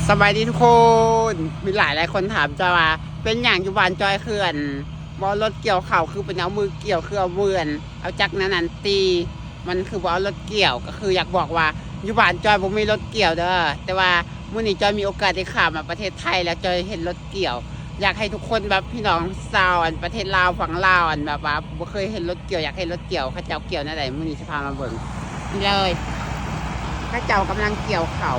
ສະບາຍດີທຸກຄົນ. ມີຫຼາຍຫຼາຍຄົນຖາມຈອຍວ່າ ເປັນຫຍັງຢູ່ບ້ານຈອຍຄື ອັນ ບໍ່ເອົາລົດກ່ຽວເຂົ້າ ຄືເປັນເອົາມືກ່ຽວ ຄືເອົາມື ອັນ ເອົາຈັກແນວນັ້ນຕີ ມັນຄືບໍ່ເອົາລົດກ່ຽວ. ກໍຄືຢາກບອກວ່າ ຢູ່ບ້ານຈອຍບໍ່ມີລົດກ່ຽວເດີ ແຕ່ວ່າມື້ນີ້ຈອຍມີໂອກາດໄດ້ຂ້າມມາປະເທດໄທ ແລ້ວຈອຍເຫັນລົດກ່ຽວ. ຢາກໃຫ້ທຸກຄົນແບບພີ່ນ້ອງຊາວ ອັນ ປະເທດລາວ ຝັ່ງລາວ ອັນ ແບບວ່າບໍ່ເຄີຍເຫັນລົດກ່ຽວ ຢາກເຫັນລົດກ່ຽວ ເຂົາເຈົ້າກ່ຽວແນວໃດ ມື້ນີ້ຊິພາມາເບິ່ງ. ນີ້ເລີຍ ເຂົາເຈົ້າກຳລັງກ່ຽວເຂົ້າ.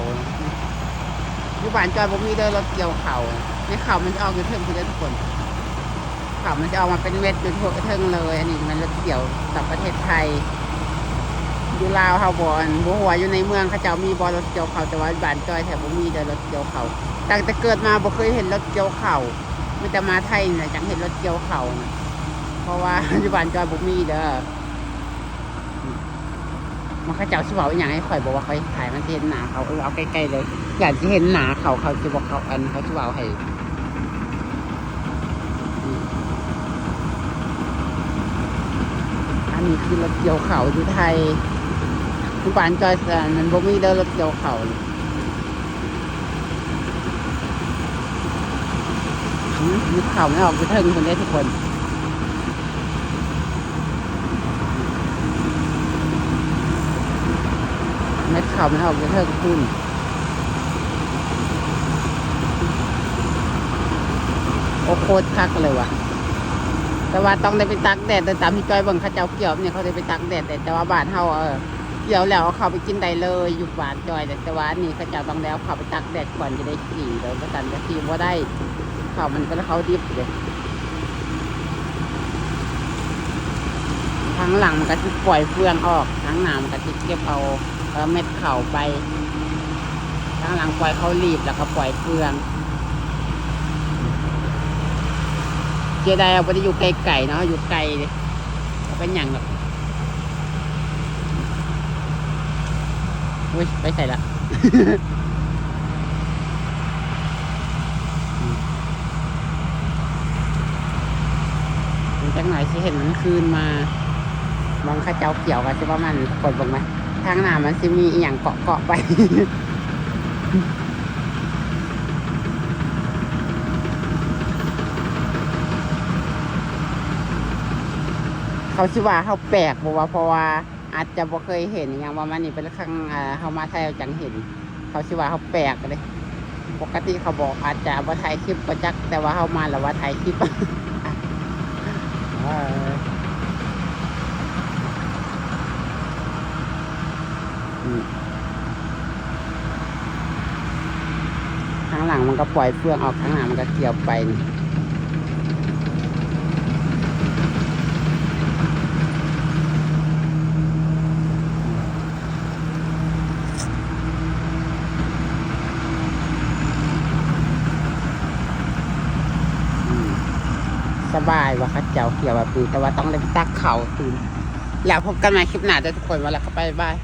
ຢູ່ບ້ານຈອຍບໍ່ມີເດີລົດກ່ຽວເຂົ້າ. ໃນເຂົ້າມັນຈະອອກຢູ່ເທິງພຸ້ນເດີທຸກຄົນ. ເຂົ້າມັນຈະອອກມາເປັນເມັດຢູ່ເທິງເລີຍ. ອັນນີ້ແມ່ນລົດກ່ຽວຈາກປະເທດໄທ. ຢູ່ລາວເຮົາບໍ່ ອັນ ບໍ່ຮູ້ວ່າຢູ່ໃນເມືອງເຂົາເຈົ້າມີບໍ່ລົດກ່ຽວເຂົ້າ ແຕ່ວ່າບ້ານຈອຍແທ້ບໍ່ມີເດີລົດກ່ຽວເຂົ້າ. ຕັ້ງແຕ່ເກີດມາບໍ່ເຄີຍເຫັນລົດກ່ຽວເຂົ້າ. ມີແຕ່ມາໄທນີ້ແຫຼະຈັ່ງເຫັນລົດກ່ຽວເຂົ້ານະ ເພາະວ່າຢູ່ບ້ານຈອຍບໍ່ມີເດີ. ມັນເຂົາເຈົ້າຊິເວົ້າອີ່ຫຍັງໃຫ້ຂ້ອຍບໍ່ວ່າ ຂ້ອຍຖ່າຍມັນຊິເຫັນໜ້າເຂົາ. ເອີ ເອົາໃກ້ໆເລີຍ ຢ້ານຊິເຫັນໜ້າເຂົາ ເຂົາຊິບໍ່ເຂົ້າ ອັນ ເຂົາຊິເວົ້າໃຫ້. ອັນນີ້ຄືລົດກ່ຽວເຂົ້າຢູ່ໄທ. ຢູ່ບ້ານຈອຍ ອັນ ມັນບໍ່ມີເດີລົດກ່ຽວເຂົ້າ. ອືມ ເມັດເຂົ້າມັນອອກຢູ່ເທິງພຸ້ນເດ້ທຸກຄົນ. ເມັດເຂົ້າມັນອອກຢູ່ເທິງພຸ້ນ. ໂອ້ ໂຄດຄັກເລີຍວ່າ. ແຕ່ວ່າຕ້ອງໄດ້ໄປຕາກແດດເດີ ຕາມທີ່ຈອຍເບິ່ງເຂົາເຈົ້າກ່ຽວນີ້ ເຂົາໄດ້ໄປຕາກແດດເດ້. ແຕ່ວ່າບ້ານເຮົາ ເອີ ກ່ຽວແລ້ວເອົາເຂົ້າໄປກິນໄດ້ເລີຍຢູ່ບ້ານຈອຍເດ້. ແຕ່ວ່າອັນນີ້ເຂົາເຈົ້າຕ້ອງໄດ້ເອົາເຂົ້າໄປຕາກແດດກ່ອນຈະໄດ້ສີເດີ ບໍ່ຊັ້ນກະສີບໍ່ໄດ້. ເຂົ້າມັນເປັນເຂົ້າດິບເດ້. ທາງຫຼັງມັນກະຊິປ່ອຍເຟືອງອອກ ທາງໜ້າມັນກະຊິເກັບເອົາ ເອີ ເມັດເຂົ້າໄປ. ທາງຫຼັງປ່ອຍເຂົ້າລີບ ແລ້ວກະປ່ອຍເຟືອງ. ເສຍດາຍວ່າບໍ່ໄດ້ຢູ່ໃກ້ໆເນາະ ຢູ່ໄກເດ້. ບໍ່ເປັນຫຍັງດອກ. ໂອ້ຍ ໄປໃສລະ? ເບິ່ງຈັກໜ່ອຍຊິເຫັນມັນຄືນມາ. ມອງເຂົາເຈົ້າກ່ຽວກະຊິປະມານນີ້ ທຸກຄົນເບິ່ງໄວ້. ທາງໜ້າມັນຊິມີອີ່ຫຍັງເກາະໆໄປ. ເຂົາຊິວ່າເຮົາແປກບໍ່ວະ ເພາະວ່າ ອາດຈະບໍ່ເຄີຍເຫັນອີ່ຫຍັງປະມານນີ້ ເປັນຄັ້ງ ເຮົາມາໄທເຮົາຈັ່ງເຫັນ. ເຂົາຊິວ່າເຮົາແປກເດ້. ປົກກະຕິເຂົາບອກ ອາດຈະບໍ່ຖ່າຍຄລິບກໍຈັກ ແຕ່ວ່າເຮົາມາແລ້ວວ່າຖ່າຍຄລິບ. ເອີ ອືມ. ທາງຫຼັງມັນກະປ່ອຍເຟືອງອອກ ທາງໜ້າມັນກະກ່ຽວໄປນີ້. ອືມ ສະບາຍວ່າເຂົາເຈົ້າກ່ຽວແບບນີ້ ແຕ່ວ່າຕ້ອງໄດ້ໄປຕັກເຂົ້າຕື່ມ. ແລ້ວພົບກັນໃໝ່ຄລິບໜ້າເດີທຸກຄົນ ວ່າແລ້ວກະບາຍບາຍ.